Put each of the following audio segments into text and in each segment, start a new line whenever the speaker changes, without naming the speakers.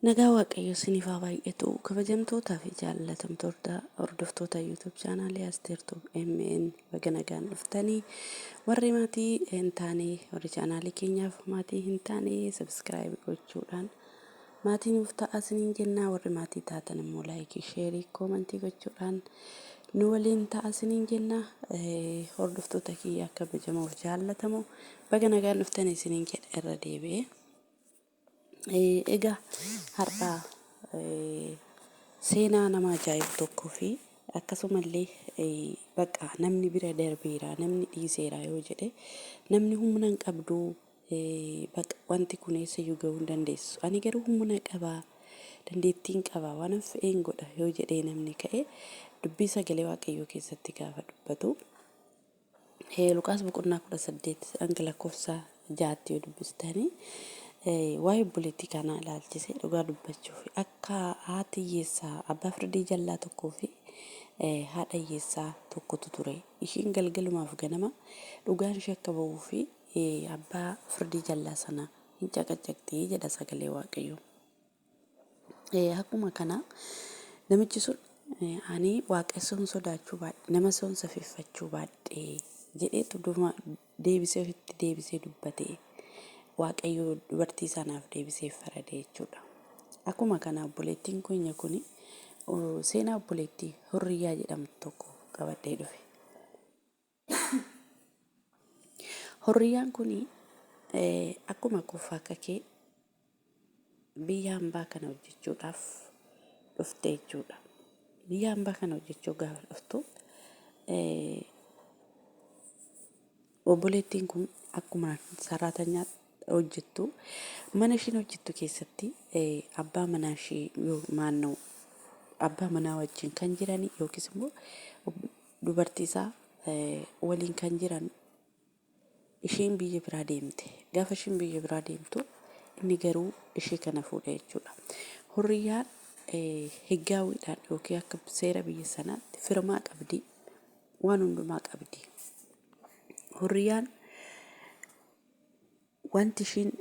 Nagaa Waaqayyo isiniif haa baay'atu. Kabajamtootaa fi jaallatamtoota hordoftoota YouTube chaanaalii Asteer Tube MN baga nagaan dhuftanii warri maatii hin taane warri chaanaalii keenyaaf maatii hin taane subscribe gochuudhaan maatii nuuf ta'a isiniin jennaa warri maatii taatan immoo laayikii sheerii koomentii gochuudhaan nu waliin ta'a isiniin jennaa hordoftoota kiyya kabajamoof jaallatamoo baga nagaan dhuftanii isiniin jedha irra deebi'ee. Egaa har'a seenaa nama ajaa'ibu tokkoo fi akkasumallee bakka namni bira darbeera namni dhiiseera yoo jedhe namni humna hin qabdu bakka wanti kun eessayyuu gahuu hin dandeessu. Ani garuu humna qaba dandeettiin qaba waan fe'een godha yoo jedhee namni ka'e dubbii sagalee waaqayyoo keessatti gaafa dubbatu Luqaas boqonnaa 18 hanga lakkoofsa 6tti yoo dubbistanii waa'ee obboleettii kanaa ilaalchise dhugaa dubbachuuf akka haati hiyyeessaa abbaa firdii jallaa tokkoo fi haadha hiyyeessaa tokkotu ture. Ishiin galgalumaaf ganama dhugaan ishee akka ba'uu fi abbaa firdii jallaa sana hin caqacaqxi jedha sagalee Waaqayyoo. Akkuma kana namichi sun ani waaqessuun sodaachuu baadhe nama soon safeeffachuu baadhe jedheetu duma deebisee ofitti deebisee dubbate waaqayyo dubartii sanaaf deebisee farade jechuudha. Akkuma kana obboleettiin keenya kun seenaa obboleettii Hurriyyaa jedhamtu tokko qabadhee dhufe. Hurriyyaan kun akkuma koof akka kee biyya hambaa kana hojjechuudhaaf dhufte jechuudha. Biyya hambaa kana hojjechuu gaafa dhuftu obboleettiin kun akkuma saraatanyaa hojjettu mana ishiin hojjettu keessatti abbaa manaa ishii maannoo abbaa manaa wajjin kan jiran yookiis immoo dubartii isaa waliin kan jiran isheen biyya biraa deemte. Gaafa isheen biyya biraa deemtu inni garuu ishee kana fuudhe jechuudha. Hurriyyaan higgaawwiidhaan yookiin akka seera biyya sanaatti firmaa qabdi. Waan hundumaa qabdi. Hurriyyaan wanti ishiin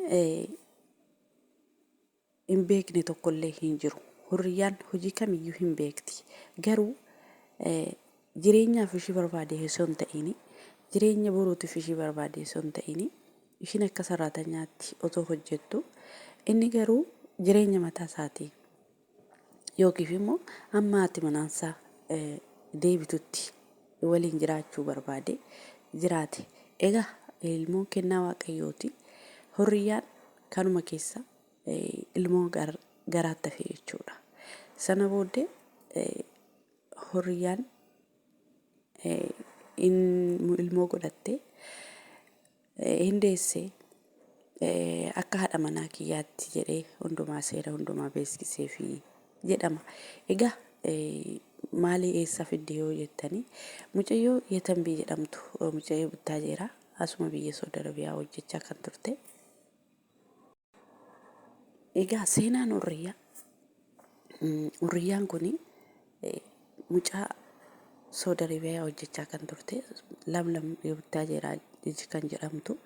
hin beekne tokkollee hin jiru. Hurriyyaan hojii kamiyyuu hin beekti. Garuu jireenyaaf ishii barbaade osoo hin ta'in, jireenya boruutiif ishii barbaade osoo hin ta'in, ishiin akka saraatanyaatti otoo hojjettu, inni garuu jireenya mataa isaatii yookiif immoo hamma haati manaansaa deebitutti waliin jiraachuu barbaade jiraate. Egaa ilmoon kennaa waaqayyooti. Hurriyyaan kanuma keessa ilmoo garaatti hafe jechuudha. Sana booddee horiyyaan ilmoo godhatte hin deesse akka haadha manaa kiyyaatti jedhee hundumaa seera hundumaa beeksiseefi jedhama. Egaa maalii eessa fidde yoo jettanii mucayyoo Yetambii jedhamtu mucayyoo Buttaajeeraa asuma biyya Saudi Arabiyaa hojjechaa kan turte. Egaa seenaan Hurriyyaa Hurriyyaan kun mucaa Saudi Arabiyaa hojjechaa kan turte Lamlam Buttaajeeraa kan jedhamtu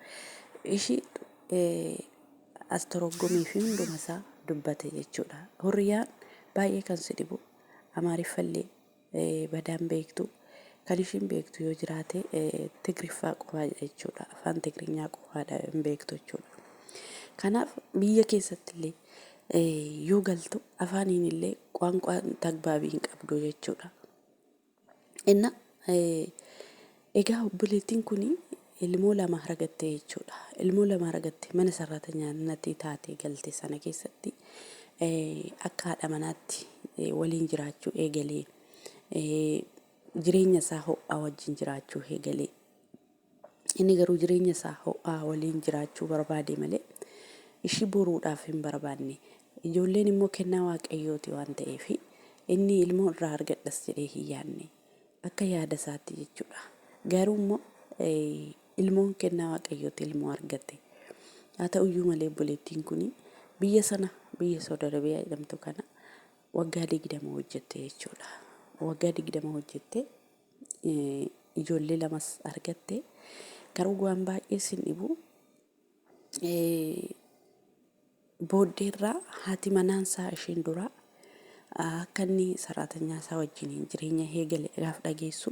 ishii astoroggomii fi hunduma isaa dubbate jechuudha. Hurriyyaan baay'ee kan si dhibu Amaariffallee badaan beektu kan ishiin beektu yoo jiraate Tigriffaa qofaa jechuudha. Afaan Tigrinyaa qofaadha hin beektu jechuudha. Kanaaf biyya keessatti illee yoo galtu afaaniin illee qaanqaa tagbaabii hin qabdu jechuudha. Inna egaa obboleettiin kun ilmoo lama argatte jechuudha. Ilmoo lama argatte mana sararatanyaatti taatee galte sana keessatti akka haadha manaatti waliin jiraachuu eegalee jireenya isaa ho'aa wajjin jiraachuu eegalee. Inni garuu jireenya isaa ho'aa waliin jiraachuu barbaade malee ishii boruudhaaf hin barbaanne. Ijoolleen immoo kennaa waaqayyooti waan ta'eef inni ilmoo irraa argadhas jedhee hin yaadne. Akka yaada isaatti jechuudha. Garuu immoo ilmoon kennaa waaqayyooti ilmoo argate. Haa ta'uyyuu malee obboleettiin kun biyya sana biyya Saudi Arabiyaa jedhamtu kana waggaa 20 hojjette jechuudha. Waggaa 20 hojjette ijoollee lamas argatte. Garuu waan baay'ee sin dhibu Booddeerraa haati manaansaa isheen duraa akka inni saraatanyaa isaa wajjiniin jireenya eegale gaaf dhageessu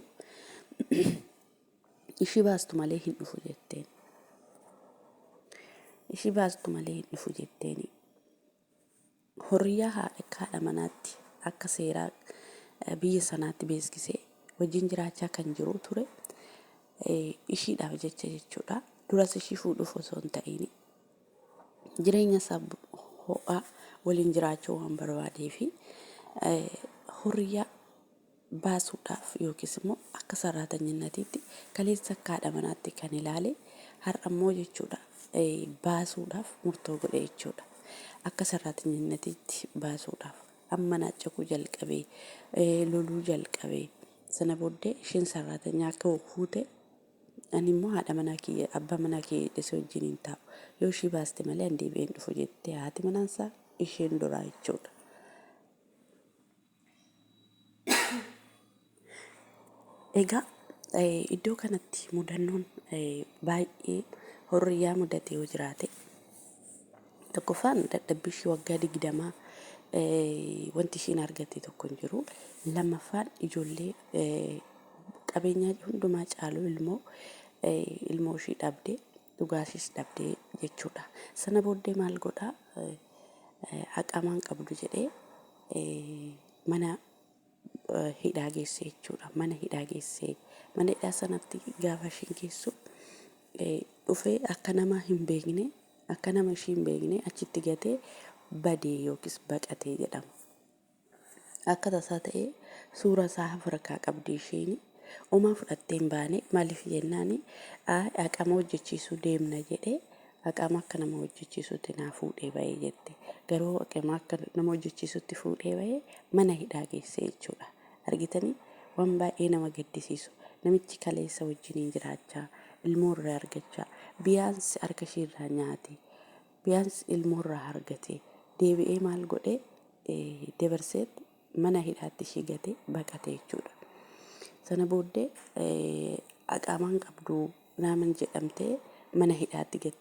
ishii baastu malee hin dhufu jetteen. Ishii baastu malee hin dhufu jetteeni. Horiyaa akka haadha manaatti akka seeraa biyya sanaatti beeksisee wajjin jiraachaa kan jiru ture ishiidhaaf jecha jechuudha. Duras ishii fuudhuuf osoo hin ta'in jireenya isaa ho'aa waliin jiraachuu waan barbaadee fi horiyaa baasuudhaaf yookiis immoo akka saraatanyinnatiitti kaleessa akka haadha manaatti kan ilaale har'a immoo jechuudha baasuudhaaf murtoo godhe jechuudha. Akka saraatanyinnatiitti baasuudhaaf amma naccaquu jalqabee loluu jalqabee sana booddee isheen saraatanyaa akka fuute ani immoo haadha manaa kiyya abbaa manaa kiyya jedhee wajjin hin taa'u yoo ishii baaste malee ani deebi'ee hin dhufu jettee haati manaansaa isheen duraa jechuudha. Egaa iddoo kanatti mudannoon baay'ee Hurriyyaa mudate yoo jiraate tokkoffaan dadhabbii ishii waggaa 20 wanti ishiin argatte tokko hin jiru. Lammaffaan ijoollee qabeenyaa hundumaa caalu ilmoo ilmoo ishii dhabde dhugaa ishiis dhabde jechuudha. Sana booddee maal godhaa haqamaan qabdu jedhee mana hidhaa geesse jechuudha. Mana hidhaa geesse. Mana hidhaa sanatti gaafa ishiin geessu dhufee akka nama hin beekne akka nama ishii hin beekne achitti gatee badee yookiis baqatee jedhama. Akka tasaa ta'ee suura isaa harkaa qabdi ishiin. Homaa fudhattee hin baane maaliif jennaani haqama hojjechiisuu deemna jedhee haqama akka nama hojjechiisutti naa fuudhee bahee jette. Garuu haqama akka nama hojjechiisutti fuudhee bahee mana hidhaa geesse jechuudha. Argitanii waan baay'ee nama gaddisiisu. Namichi kaleessa wajjiniin jiraachaa, ilmoo irraa argachaa, biyaansi harka ishee irraa nyaate, biyaansi ilmoo irraa argate, deebi'ee maal godhee dabarsee mana hidhaatti ishii gatee baqate jechuudha. Sana booddee haqamaan qabdu naaman jedhamtee mana hidhaatti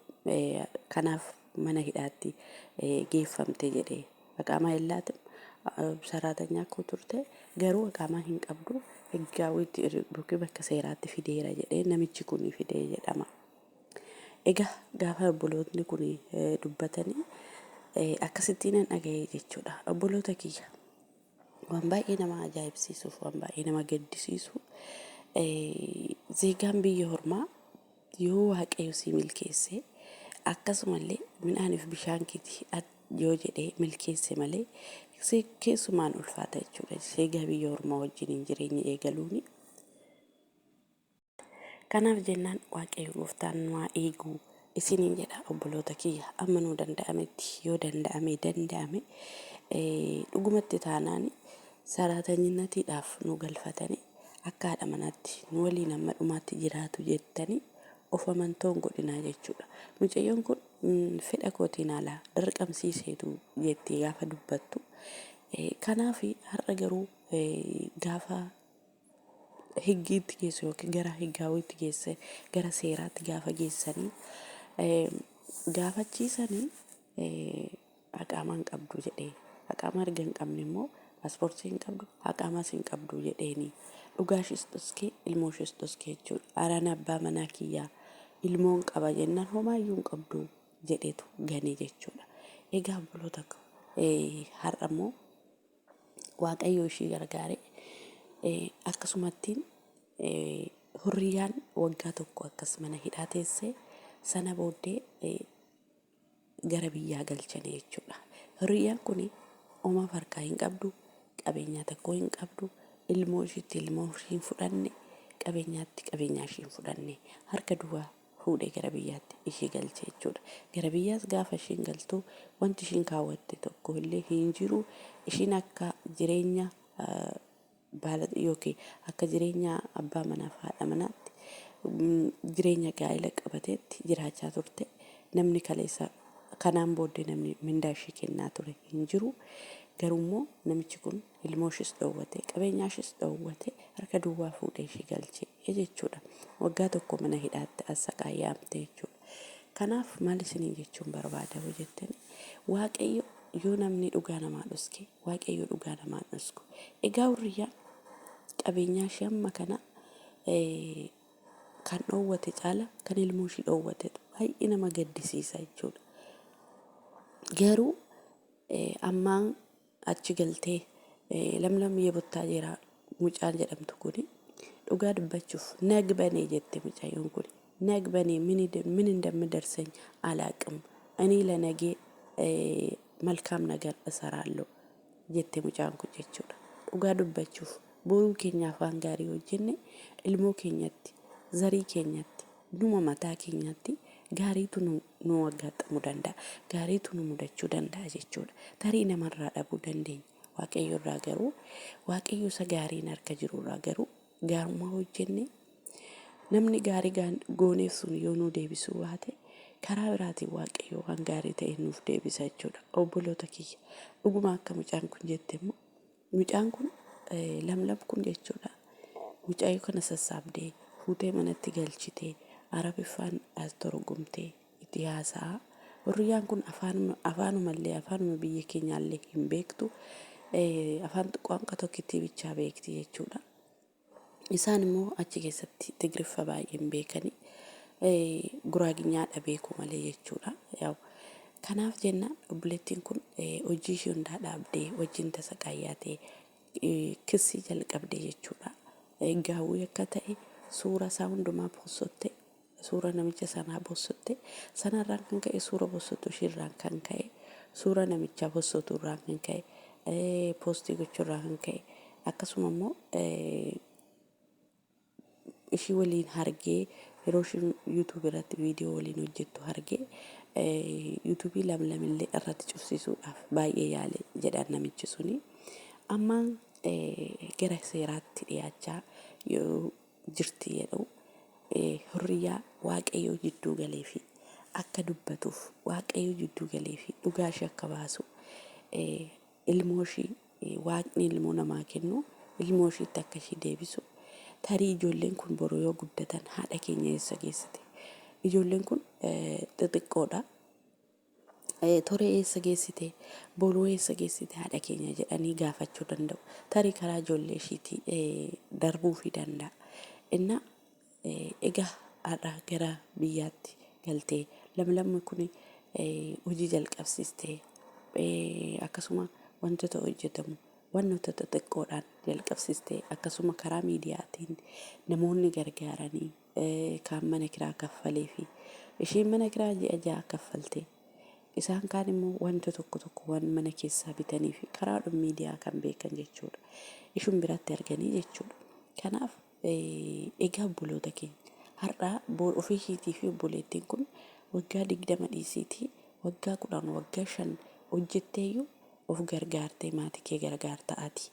kanaaf mana hidhaatti geeffamte jedhee. Haqaamaa illaatim saraatanyaa koo turte garuu haqaamaa hin qabdu higgaawwiitti yookiin bakka seeraatti fideera jedhee namichi kun fidee jedhama. Egaa gaafa obbolootni kun dubbatanii akkasittiin nan dhaga'e jechuudha. Obboloota kiyya waan baay'ee nama ajaa'ibsiisuuf waan baay'ee nama gaddisiisu zeegaan biyya hormaa yoo Waaqayyo si milkeesse akkasumallee midhaaniif bishaan keeti yoo jedhee milkeesse malee keessumaan ulfaata jechuudha. Zeegaa biyya hormaa wajjiniin jireenya eegaluuni. Kanaaf jennaan Waaqayyo gooftaan nu haa eegu isiniin jedha obboloota kiyya amma nuu danda'ametti yoo danda'ame danda'ame dhugumatti taanaan saraatanyinatiidhaaf nu galfatanii akka haadha manaatti nu waliin hamma dhumaatti jiraatu jettanii of amantoo hin godhinaa jechuudha. Mucayyoon kun fedha kootiin alaa dirqamsiiseetu jettee gaafa dubbattu kanaaf har'a garuu gaafa higgiitti geessu yookiin gara higgaawwiitti geesse gara seeraatti gaafa geessanii gaafachiisanii haqaamaa hin qabdu jedhee haqaamaa erga hin qabne immoo paaspoortii hin qabdu haqaamaas hin qabdu jedheeni dhugaa ishees dhoskee ilmoo ishees dhoskee jechuudha. Araan abbaa manaa kiyyaa ilmoon qaba jennaan homaayyuu hin qabdu jedhetu gane jechuudha. Egaa obboloota har'a immoo Waaqayyo ishii gargaare. Akkasumattiin Hurriyyaan waggaa tokko akkas mana hidhaa teesse sana booddee gara biyyaa galchane jechuudha. Hurriyyaan kun homaa harkaa hin qabdu, qabeenyaa tokko hin qabdu, ilmoo ishiitti ilmoo ishii hin fudhanne, qabeenyaatti qabeenyaa ishii hin fudhanne, harka duwwaa fuudhee gara biyyaatti ishii galche jechuudha. Gara biyyaas gaafa ishiin galtu wanti ishiin kaawwatte tokko illee hin jiru. Ishiin akka jireenya baala yookiin akka jireenya abbaa manaaf haadha manaatti jireenya gaa'ela qabateetti jiraachaa turte. Namni kaleessa kanaan booddee namni mindaa ishii kennaa ture hin jiru. Garuu immoo namichi kun ilmoo ishiis dhoowwate, qabeenyaa ishiis dhoowwate, harka duwwaa fuudhee ishii galche jechuudha. Waggaa tokko mana hidhaatti as saqaayyaamte jechuudha. Kanaaf maal isiniin jechuun barbaada yoo jettani, Waaqayyo yoo namni dhugaa namaa dhoske, Waaqayyo dhugaa namaa hin dhosku. Egaa Hurriyyaan qabeenyaa ishee amma kana kan dhoowwate caala kan ilmoo ishii dhoowwatetu baay'ee nama gaddisiisa jechuudha. Garuu ammaan achi galtee Lamlam Yebuttaa Jeeraa mucaan jedhamtu kuni dhugaa dubbachuuf nagbanee jette mucayyoon kuni nagbanee ምን እንደምደርሰኝ አላቅም እኔ ለነጌ መልካም ነገር እሰራለሁ jette mucaan kun jechuudha. Dhugaa dubbachuuf boruu keenyaaf waan gaarii hojjenne ilmoo keenyatti, zarii keenyatti, numa mataa keenyatti gaariitu nu aggaxxamuu danda'a. Gaariitu nu mudachuu danda'a jechuudha. Tarii namarraa dhabuu dandeenya. Waaqayyo irraa garuu, Waaqayyo isa gaariin harka jiru irraa garuu gaarummaa hojjenne namni gaarii gooneef sun yoo nu deebisuu baate karaa biraatiin Waaqayyo waan gaarii ta'e nuuf deebisa jechuudha. Obboloota kiyya, dhuguma akka mucaan kun jette immoo mucaan kun Lamlam kun jechuudha. Mucayyoo kana sassaabdee fuutee manatti galchitee Arabiffaan as torgomtee itti haasa'a. Hurriyyaan kun afaanumallee afaanuma biyya keenyaallee hin beektu. Afaan xiqqoo tokkittii bichaa beekti jechuudha. Isaan immoo achi keessatti Tigriffa baay'ee hin beekani. Guraaginyaadha beeku malee jechuudha. Kanaaf jennaan obboleettiin kun hojii ishee hundaa dhaabdee wajjin tasaqaayyaatee kissii jalqabde jechuudha. Gaawwii akka ta'e suura isaa hundumaa poossotte, suura namicha sanaa poossotte, sanarraan kan ka'e suura poossotu ishiirraan kan ka'e, suura namichaa poossotu irraan kan ka'e, poostii gochuurraan kan ka'e, akkasuma immoo ishii waliin hargee yeroo ishiin yuutuubii irratti viidiyoo waliin hojjettu hargee yuutuubii Lamlamillee irratti cufsiisuudhaaf baay'ee yaale jedhan namichi suni. Ammaan gara seeraatti dhiyaachaa yoo jirti jedhu Hurriyyaa Waaqayyoo jidduu galee fi akka dubbatuuf, Waaqayyoo jidduu galee fi dhugaa ishee akka baasu, ilmoo ishii Waaqni ilmoo namaa kennu ilmoo ishiitti akka ishii deebisu, tarii ijoolleen kun boru yoo guddatan haadha keenya eessa geessite, ijoolleen kun xixiqqoodha. Toree eessa geessite, boruu eessa geessite haadha keenya jedhanii gaafachuu danda'u. Tarii karaa ijoollee ishiitii darbuufii danda'a. Innaa egaa har'a gara biyyaatti galtee Lamlamni kun hojii jalqabsiistee akkasuma wantoota hojjetamu wantoota xixiqqoodhaan jalqabsiistee, akkasuma karaa miidiyaatiin namoonni gargaaranii kaan mana kiraa kaffalee fi isheen mana kiraa ji'a 6 kaffaltee, isaan kaan immoo wanta tokko tokko waan mana keessaa bitanii fi karaadhuma miidiyaa kan beekan jechuudha. Ishun biratti arganii jechuudha. Kanaaf egaa obboloota keenya, har'a ofii ishiitii fi obboleettiin kun waggaa 20 dhiisiitii waggaa 10, waggaa 5 hojjetteeyyuu of gargaartee maatii kee gargaarta ati.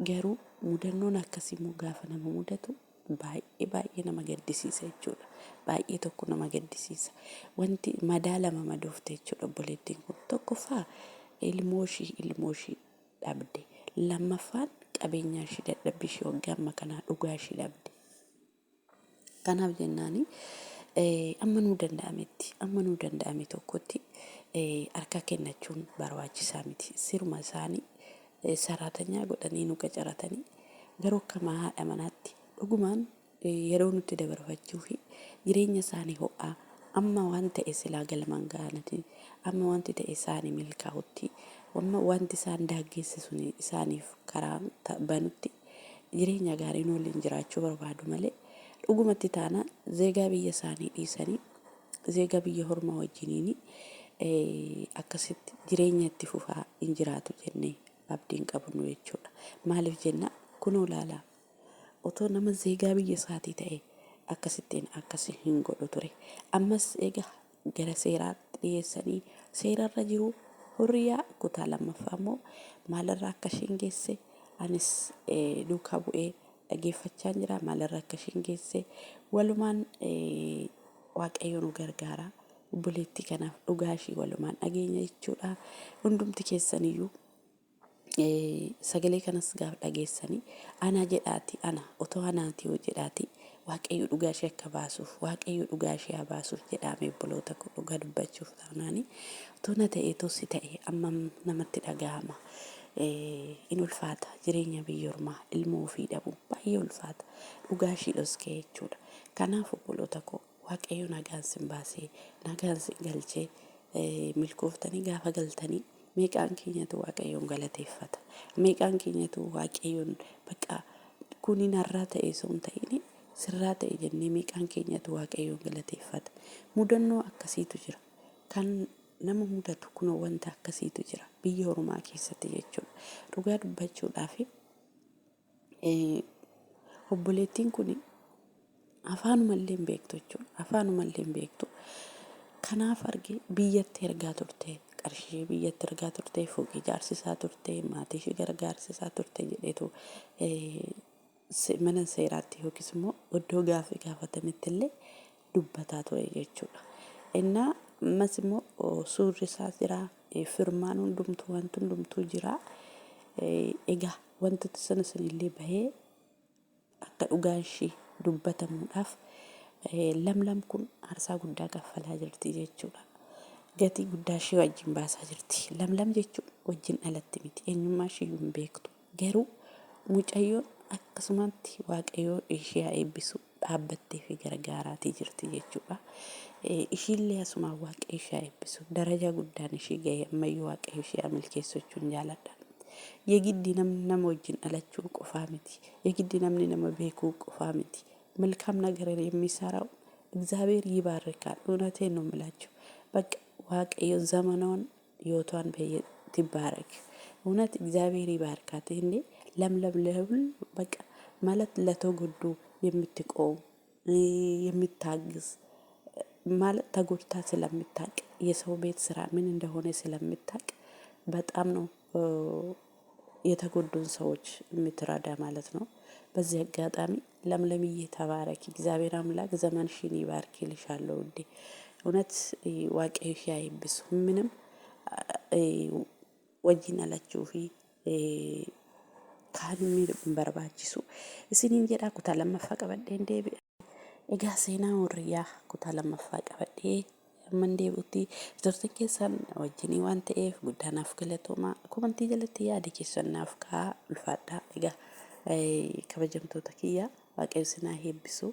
Garuu mudannoon akkasii immoo gaafa nama mudatu baay'ee baay'ee nama gaddisiisa jechuudha. Baay'ee tokko nama gaddisiisa. Wanti madaa lama madoofte jechuudha obboleettiin kun. Tokkoffaa ilmoo ishii dhabde. Lammaffaan qabeenyaa ishii, dadhabbii ishii waggaa amma kanaa dhugaa ishii dhabde. Kanaaf jennaani amma nuu danda'ame tokkotti harka kennachuun barbaachisaa miti. Siruma isaanii saraatanyaa godhanii nu qacaratanii garuu akka haadha manaatti dhugumaan yeroo nutti dabarfachuu fi jireenya isaanii ho'aa amma waan ta'e silaa galmaan ga'anati, amma wanti ta'e isaanii milkaa'utti, amma wanti isaan daaggeesse sun isaaniif karaa banutti jireenya gaarii nu waliin jiraachuu barbaadu malee, dhugumatti taanaan zeegaa biyya isaanii dhiisanii zeegaa biyya hormaa wajjiniin akkasitti jireenya itti fufaa hin jiraatu jennee abdiin qabnu jechuudha. Maaliif jennaan, kunoo ilaalaa, otoo nama zeegaa biyya isaatii ta'e akkasittiin akkas hin godhu ture. Ammas egaa gara seeraatti dhiyeessanii seerarra jiru. Hurriyaa kutaa lammaffaa immoo maalirraa akka isheen geesse anis duukaa bu'ee dhageeffachaa jira. Maalirra akka isheen geesse walumaan Waaqayyo nu gargaara. Obboleettii kanaaf dhugaa ishii walumaan dhageenya jechuudha. Hundumti keessaniyyuu sagalee kanas gaaf dhageessanii ana jedhaati, ana otoo anaati yoo jedhaati Waaqayyo dhugaa ishee akka baasuuf, Waaqayyo dhugaa ishee haa baasuuf jedhaame obboloota koo dhugaa dubbachuuf taanaani utuu na ta'ee utuu si ta'e ammam namatti dhaga'ama. In ulfaata jireenya biyya ormaa ilmoo ofii dhabuu baay'ee ulfaata. Dhugaa ishii dhoskee jechuudha. Kanaaf obboloota koo Waaqayyo nagaan sin baasee nagaan sin galchee milkooftanii gaafa galtanii meeqaan keenyatu Waaqayyoon galateeffata. Meeqaan keenyatu Waaqayyoon bakka kuni narraa ta'e osoo hin ta'in sirraa ta'e jennee meeqaan keenyatu Waaqayyoon galateeffata. Mudannoo akkasiitu jira. Kan nama mudatu kunoo wanta akkasiitu jira biyya ormaa keessatti jechuudha. Dhugaa dubbachuudhaaf obboleettiin kun afaanumallee hin beektu jechuudha. Afaanumallee hin beektu. Kanaaf arge biyyatti ergaa turte, qarshii biyyatti ergaa turte, fooqii ijaarsisaa turte, maatii ishee gargaarsisaa turte jedheetu mana seeraatti yookiis immoo iddoo gaaffii gaafatametti illee dubbataa ture jechuudha. Innaa ammas immoo suurri isaa jira, firmaan hundumtuu wanti hundumtuu jira. Egaa wantoota sana sanillee bahee akka dhugaan ishii dubbatamuudhaaf Lamlam kun aarsaa guddaa kaffalaa jirti jechuudha. Gatii guddaa ishee wajjin baasaa jirti. Lamlam jechuun wajjin dhalatti miti. Eenyummaa ishee hin beektu. Garuu mucayyoon akkasumatti Waaqayyoo ishee haa eebbisu dhaabbattee fi gargaaraatii jirti jechuudha. Ishiillee asumaan Waaqayyo ishee haa eebbisu. Darajaa guddaan ishii ga'e ammayyuu Waaqayyo ishee haa milkeessu jechuun jaaladha. Yegiddi namni nama wajjin dhalachuu qofaa miti. Yegiddi namni nama beekuu qofaa miti. መልካም ነገር የሚሰራው እግዚአብሔር ይባርካል። እውነቴን ነው የምላችሁ። በቃ waaqayዮ ዘመኗን ህይወቷን ትባረክ። እውነት እግዚአብሔር ይባርካት። እንዴ ለምለም ለሁሉ በቃ ማለት ለተጎዱ የምትቆም የምታግዝ ማለት ተጎድታ ስለምታቅ የሰው ቤት ስራ ምን እንደሆነ ስለምታቅ በጣም ነው የተጎዱን ሰዎች የምትረዳ ማለት ነው። በዚህ አጋጣሚ ለምለምዬ ተባረኪ፣ እግዚአብሔር አምላክ ዘመንሽን ይባርክ ይልሻለሁ ውዴ። እውነት waaqayyo ishee haa eebbisu. ምንም wajjin dhalachuu fi kaan hin barbaachisu. Isiniin jedhaa kutaa lammaffaa qabadheen deebi'a. Egaa seenaa hurriyaa kutaa lammaffaa qabadhee amman deebi'utti turtiin keessan wajjinii waan ta'eef guddaa naaf galatoomaa. Komantii jalatti yaada keessan naaf kaa'aa ulfaadhaa. Egaa kabajamtoota kiyya waaqayyo isin haa eebbisu.